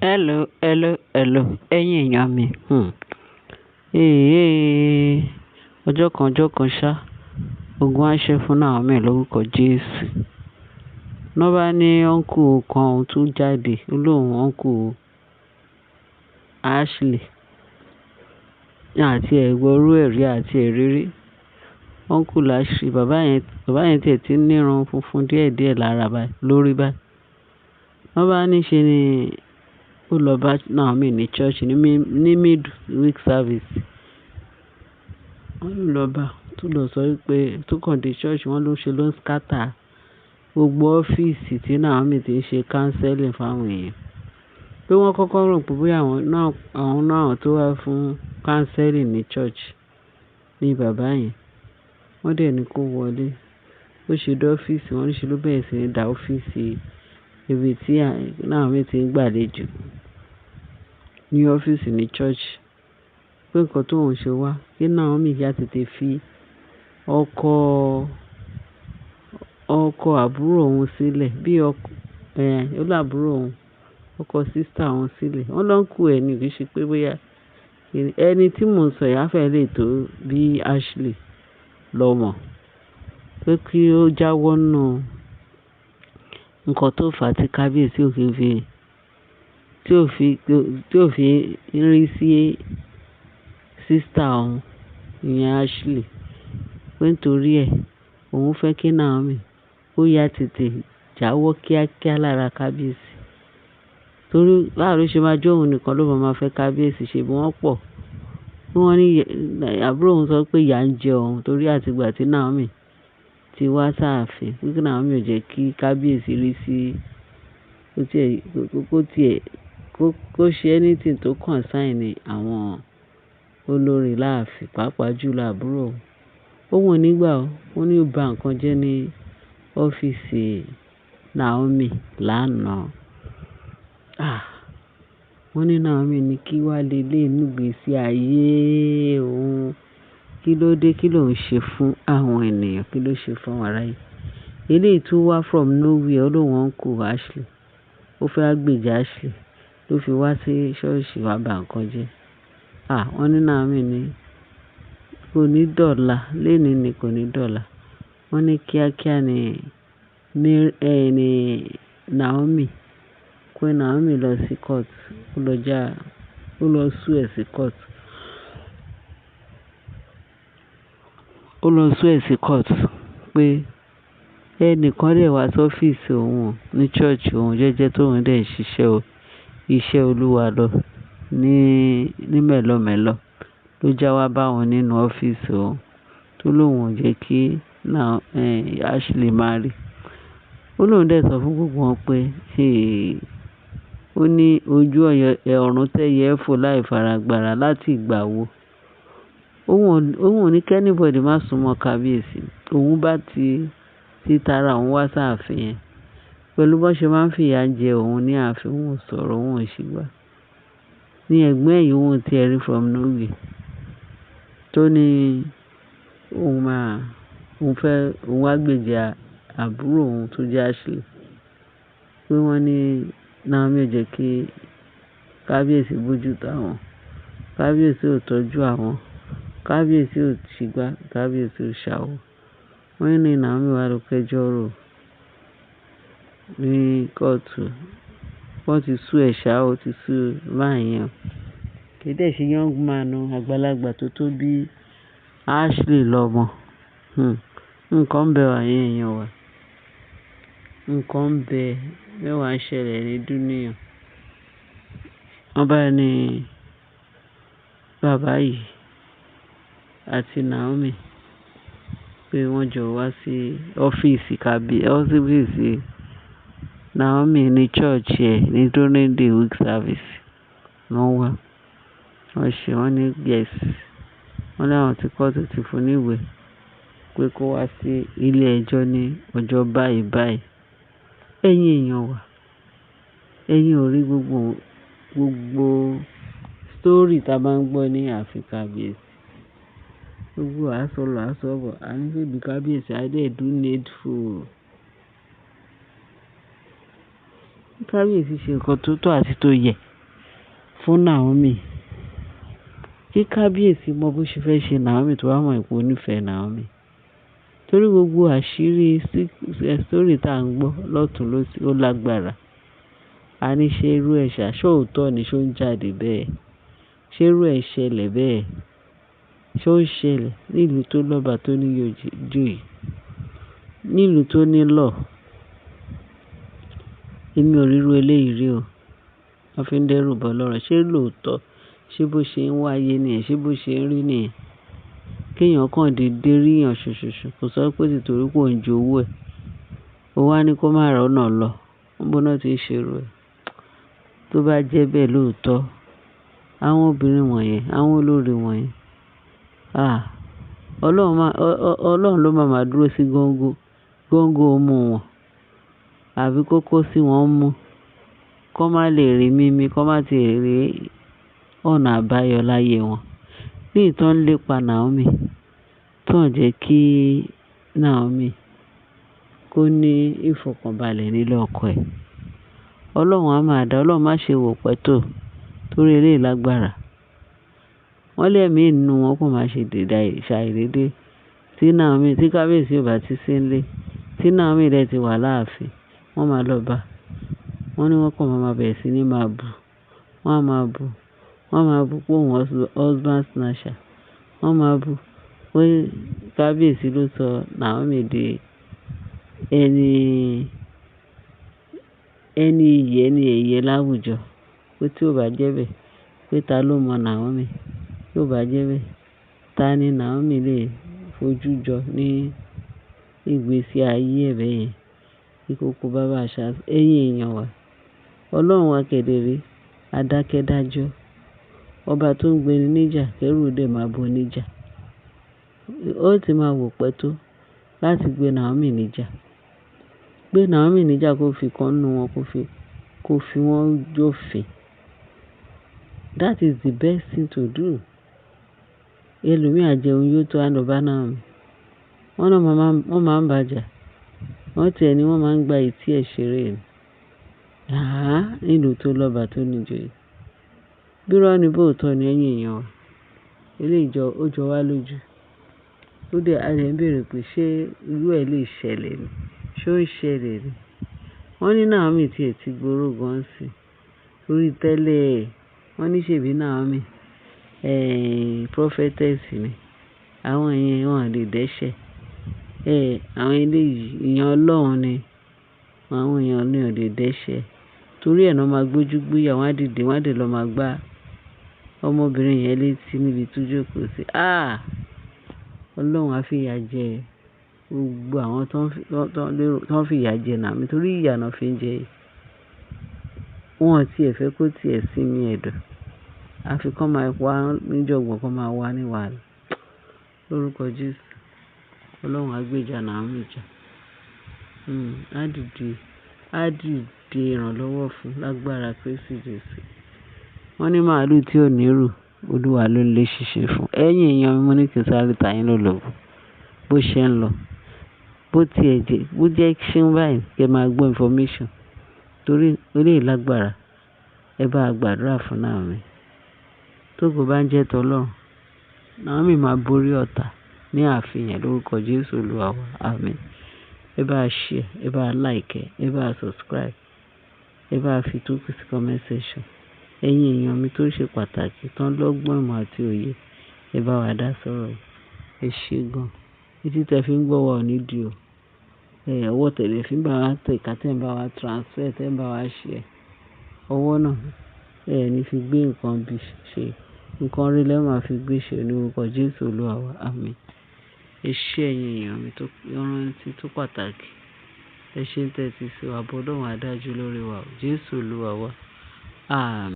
Hello, hello, hello. Ẹ̀yin èèyàn mi. Ee, ọjọ́ kan ọjọ́ kan ṣá, ogun á ṣẹ́ fún Naomi lórúkọ Jésù. Ná bá ní uncle kan tún jáde, ó lóun uncle Ashley. Àti ẹ̀gbọ́rú ẹ̀rí àti ẹ̀rírí. Uncle Ashley, bàbá yẹn tiẹ̀ ti ń nírun funfun díẹ̀díẹ̀ lára báyìí, lórí báyìí. Wọ́n bá ní ṣe ni ó lọ bá Naomi ní church ní mid week service. Wọ́n ló lọ bá, tó lọ sọ wípé tó kàn dé church wọ́n ló ṣe ló ń scatter gbogbo ọ́fíìsì tí Naomi ti ń ṣe counseling fún àwọn èèyàn. Pé wọ́n kọ́kọ́ rò pé bóyá àwọn náà tó wá fún counseling ní church ní bàbá yẹn. Wọ́n dẹ̀ ní kó wọlé. Ó ṣe dé ọ́fíìsì, wọ́n ní ṣe ló bẹ̀rẹ̀ sí ní da ọ́fíìsì ibi tí Naomi ti ń gbàlejò ní ọ́fíìsì ní church. Pé nǹkan tó ń ṣe wá, kí Naomi yá tètè fi ọkọ, ọkọ àbúrò òun sílẹ̀ bí ọkọ, ó lábúrò òun, ọkọ sister òun sílẹ̀. Wọ́n ló uncle ẹ̀ ní kì í ṣe pé bóyá ẹni tí mò ń sọ yìí á fẹ́ lè tó bí Ashley lọ́mọ. Pé kí ó jáwọ́ nínú nǹkan tó fà á tí kábíyèsí ò kí ń fi, tí ò fi ń rí sí sister òun, ìyẹn Ashley. Pé nítorí ẹ, òun fẹ́ kí Naomi ó yá tètè jáwọ́ kíákíá lára kábíyèsí. Torí báwo ló ṣe máa jẹ́ òun nìkan ló máa fẹ́ kábíyèsí ṣe bí wọ́n pọ̀. Bí wọ́n ní àbúrò òun sọ pé ìyà ń jẹ òun torí àti ìgbà tí Naomi ti wá sáàfin. Pé Naomi ò jẹ́ kí kábíyèsí rí sí, kó tiẹ̀, kó ṣe anything tó concern àwọn olórí láàfin, pàápàá jù lọ àbúrò òun. Òun ò ní gbà ó. Wọ́n ní ó ba nǹkan jẹ́ ní ọ́fíìsì Naomi lánàá. Ah! Wọ́n ní Naomi ní kí wá lé lé inú ìgbésí ayé òun. Kí ló dé? Kí ló ń ṣe fún àwọn ènìyàn? Kí ló ṣe fún àwọn aráyé? Eléyìí tún wá from nowhere, ó lóun uncle Ashley. Ó fẹ́ gbèjà Ashley ló fi wá sí ṣọ́ọ̀ṣì wá ba nǹkan jẹ́. Ah! Wọ́n ní Naomi ní kò ní dọ̀la, léèní ni kò ní dọ̀la. Wọ́n ní kíákíá ni, ní Naomi, pé Naomi lọ sí court, ó lọ já, ó lọ sue ẹ̀ sí court. Ó lọ sue ẹ̀ sí court pé ẹnìkan dẹ̀ wá sí ọ́fíìsì òun ní church òun jẹ́jẹ́ tó ń dẹ̀ ń ṣiṣẹ́ iṣẹ́ Olúwa lọ ní mẹ́lọ̀mẹ́lọ̀ ló já wá bá òun nínú ọ́fíìsì òun tó lóun ò jẹ́ kí Ashley máa rí. Ó lóun dẹ̀ sọ fún gbogbo wọn pé, "Hey!" Ó ní ojú ọ̀run tẹ́yẹ fò láì faragbára láti ìgbà wo. Òun ò ní kí anybody má súnmọ́ kábíyèsí. Òun bá ti tara òun wá sáàfin yẹn. Pẹ̀lú bó ṣe máa ń fìyà jẹ òun ní ààfin, òun ò sọ̀rọ̀, òun ò ṣìgbà. Ní ẹ̀gbọ́n ẹ̀yìn òun tí ẹ rí from nowhere. Tó ní òun máa, òun fẹ́, òun wá gbèjà àbúrò òun tó jẹ́ Ashley. Pé wọ́n ní Naomi ò jẹ́ kí kábíyèsí bójú tó àwọn. Kábíyèsí ò tọ́jú àwọn. Kábíyèsí ò ṣìgbà, kábíyèsí ò ṣàwò. Wọ́n ní Naomi wá lọ kẹjọ́ rò ní kóòtù. Wọ́n ti sú ẹ̀ ṣá, ó ti sú man yẹn. Kì í dẹ̀ ṣe young man o, àgbàlagbà tó tó bí Ashley lọ́mọ. Nǹkan ń bẹ wà ẹ̀yin èèyàn wa. Nǹkan ń bẹ, mẹ́wàá ń ṣẹlẹ̀ ní dúníyàn. Wọ́n bá ní bàbá yìí àti Naomi pé wọ́n jọ wá sí ọ́fíìsì ọ́fíìsì Naomi ní church ẹ̀ ní during the week service. Wọ́n wá. Wọ́n ṣe, wọ́n ní yes. Wọ́n ní àwọn tí kóòtù ti fún ní ìwé pé kó wá sí ilé ẹjọ́ ní ọjọ́ báyìí báyìí. Ẹ̀yin èèyàn wa, ẹ̀yin ò rí gbogbo story tí a máa ń gbọ́ ní ààfin kábíyèsí. Gbogbo àsọlọ àsọ̀bọ̀, a ní pé bí kábíyèsí á dẹ̀ do needful. Kábíyèsí ṣe nǹkan tó tọ́ àti tó yẹ. fún Naomi. Kí kábíyèsí mọ bó ṣe fẹ́ ṣe Naomi tó bá mọ̀ pé ó nífẹ̀ẹ́ Naomi. Torí gbogbo àṣírí story tá à ń gbọ́ lọ́tùn lósì ó lágbára. A ní ṣé irú ẹ̀ ṣá, ṣé òótọ́ ni ṣé ó ń jáde bẹ́ẹ̀? Ṣé irú ẹ̀ ṣẹlẹ̀ bẹ́ẹ̀? Ṣé ó ń ṣẹlẹ̀ ní ìlú tó lọ́ba tó ní joyè? Ní ìlú tó ní law? Èmi ò rí irú eléyìí rí o. Wọ́n fi ń dẹ́rù bọ́ lọ́rọ̀. Ṣé lóòótọ́? Ṣé bó ṣe ń wáyé nìyẹn? Ṣé bó ṣe ń rí nìyẹn? Kí èèyàn kan dédé rí èèyàn ṣoṣoṣo, kò sọ pé títorí pé òun jowú ẹ̀. Ó wá ní kó má rọ́nà lọ. Níbo náà tí ń ṣe irú ẹ̀? Tó bá jẹ́ bẹ́ẹ̀ lóòótọ́, àwọn obìnrin wọ̀nyẹn, àwọn olórí wọ̀nyẹn, ah! Ọlọ́run má, Ọlọ́run ló máa máa dúró sí góńgó, góńgó mú wọn, àbí kó kó sí wọn mú, kó má lè rí mímí, kó má ti rí ọ̀nà àbáyọ láyé wọn. Ní ìtàn lépa Naomi, tó ń jẹ́ kí Naomi kó ní ìfọ̀kànbalẹ̀ nílé ọkọ ẹ̀. Ọlọ́run á máa dá, Ọlọ́run má ṣe wò pẹ́ tó, torí eléyìí lágbára. Wọ́n lé ẹ̀mí inú wọn kó má ṣe dìda ṣàìdédé. Tí Naomi, tí kábíyèsí ò bá ti sí nílé, tí Naomi dẹ̀ ti wà láàfin, wọ́n máa lọ bá. Wọ́n ní wọ́n kàn máa bẹ̀rẹ̀ sí ní máa bú. Wọ́n á máa bú. Wọ́n máa bú pé òun husband snatcher. Wọ́n máa bú pé kábíyèsí ló sọ Naomi di ẹni, ẹni iyì, ẹni ẹ̀yẹ láwùjọ. Pé tí ó bá jẹ́ bẹ́ẹ̀, pé ta ló mọ Naomi? Tí ó bá jẹ́ bẹ́ẹ̀, ta ni Naomi lè fojú jọ ní ìgbésí ayé ẹ̀ bẹ́ẹ̀ yẹn? Ìkòkò bàbá àṣà, ẹ̀yin èèyàn wa. Ọlọ́run wa kẹ̀dẹ̀ adákẹ́dájọ́. Ọba tó ń gbé ni níjà, kẹ́rù dẹ̀ máa bo níjà. Ó ti máa wò pẹ́ tó láti gbé Naomi níjà. Gbé Naomi níjà kó fi kan nínú wọn, kó fi wọ́n jófin. That is the best thing to do. Ẹlòmíì á jẹun yó tó á lọ bá Naomi. Wọ́n náà wọ́n máa ń bá jà. Wọ́n ti ẹ ní wọ́n máa ń gba etí ẹ̀ ṣeré ni. Àhá! Nílùú tó lọ́ba tó ní ìjòyè. Bí irọ́ ni bóòtọ́ ni ẹ̀yin èèyàn wa. Eléyìí jọ, ó jọ wá lójú. Ó dẹ̀, a dẹ̀ ń béèrè pé ṣé irú ẹ lè ṣẹlẹ̀ ni? Ṣé ó ń ṣẹlẹ̀ ni? Wọ́n ní Naomi tí ẹ ti gbóró gan sí. Torí tẹ́lẹ̀, wọ́n ní ṣèbí Naomi, prophetess ni. Àwọn èèyàn wọn lè dẹ́ṣẹ̀. Àwọn eléyìí, èèyàn Ọlọ́run ni. Àwọn èèyàn ní ò lè dẹ́ṣẹ̀. Torí ẹ náà máa gbójú gbóyà, wọ́n á dìde, wọ́n á dẹ̀ lọ máa gbá ọmọbìnrin yẹn létí níbi tó jókòó sí. Ah! Ọlọ́run á fi ìyà jẹ gbogbo àwọn tó ń fi, tó ń lérò, tó ń fi ìyà jẹ Naomi torí ìyà náà fi ń jẹ. Wọn ò tí ẹ fẹ́ kó tí ẹ sinmi ẹ̀dọ̀. A fi kó máa wá níjọ̀gbọ̀n, kó máa wá ní wàhálà. Lórúkọ Jésù. Ọlọ́run á gbéjà Naomi jà. Á dìde, á dìde ìrànlọ́wọ́ fún lágbára Kristi Jesu. Wọ́n ní màlúù tí ò ní rù, Olúwa ló ń lé ṣiṣẹ́ fún. Ẹ̀yin èèyàn mi, mo ní kí n sáré ta yín lólobó. Bó ṣe ń lọ. Bó ti ẹ jẹ́, bó jẹ́ ṣíún báyìí kí ẹ máa gbọ́ information. Torí eléyìí lágbára. Ẹ bá gbàdúrà fún Naomi. Tógo bá ń jẹ́ tọlọ́run, Naomi máa borí ọ̀tá ní ààfin yẹn lórúkọ Jésù Olúwa wa. Àmín. Ẹ bá share, ẹ bá like, ẹ bá subscribe, ẹ bá fi tókù sí comment section. Ẹ̀yin èèyàn mi tó ṣe pàtàkì, tán lọ́gbọ́n ìmọ̀ àti òye, ẹ bá wa dá sọ̀rọ̀ yìí. Ẹ ṣé gan. Etí tí ẹ fi ń gbọ́ wa ò ní di o. Ọwọ́ tẹ̀lé fi ń bá wa tẹ̀ ká tí ẹ ń bá wa transfer, tí ẹ ń bá wa share. Ọwọ́ náà, ẹ ní fi gbé nǹkan bí ṣe. Nǹkan rí lẹ́ máa fi gbé ṣe ní orúkọ Jésù Olúwa wa. Àmín. Ẹ ṣé ẹ̀yin èèyàn mi tó rántí tó pàtàkì. Ẹ ṣé ń tẹ́tí sí wa, ààbò Ọlọ́run á dájú lórí wa. Jésù Olúwa wa. Àmín.